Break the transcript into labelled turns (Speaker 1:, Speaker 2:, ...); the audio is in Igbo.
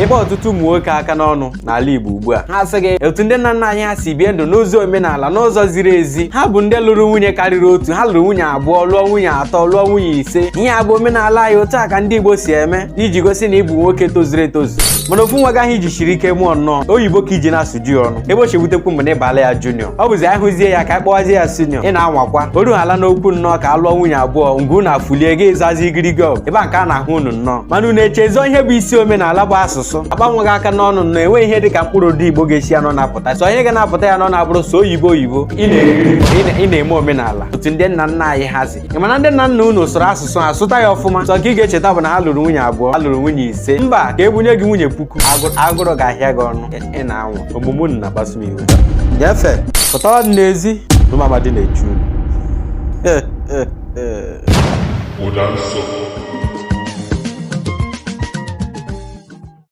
Speaker 1: Ịkpọ ọtụtụ ụmụ nwoke aka n'ọnụ n'ala Igbo ugbu a, ha sị gị otu ndị nna nna anyị ha si bie ndụ n'ụzọ omenala, n'ụzọ ziri ezi. Ha bụ ndị lụrụ nwunye karịrị otu. Ha lụrụ nwunye abụọ, lụọ nwunye atọ, lụọ nwunye ise. Ihe a bụ omenala anyị, otu a ka ndị Igbo si eme iji gosi na ị bụ nwoke tozuru etozu. Mana ofu nwa gị ahụ iji siri ike mụọ nnọọ oyibo ka iji na-asụju ya ọnụ, ebe o chebutekwu mgbe na ịbala ya junior, ọ bụzi anyị hụzie ya ka anyị kpọwazie ya senior. Ị na-anwakwa oru ala n'okwu nnọọ ka a lụọ nwunye abụọ, ngụ na afulie gị ịzazi igirigi ọgụ ebe a nke a na-ahụ unu nnọọ. Mana unu echezọ ihe bụ isi omenala bụ asụsụ. Agbanweghị aka n'ọnụ nnọọ, enweghị ihe dị ka mkpụrụ ụdị Igbo ga-esi ya nọ na-apụta. Sọ ihe ga na-apụta ya nọ na-abụrụ sọ oyibo oyibo. Ị na-eriri, ị na-eme omenala otu ndị nna nna anyị hazi. Ị mana ndị nna nna unu sụrụ asụsụ ha, sụta ya ọfụma. Sọ ka ị ga-echeta bụ na ha lụrụ nwunye abụọ, ha lụrụ nwunye ise. Mba, ka ebunye gị nwunye 1000, agụrụ ga-ahịa gị ọnụ. Ị na-anwa omume unu na-akpasu m iwe. Nyefe pụtara m n'ezi ụmụ amadi na-echu unu.
Speaker 2: Ụda nsọ.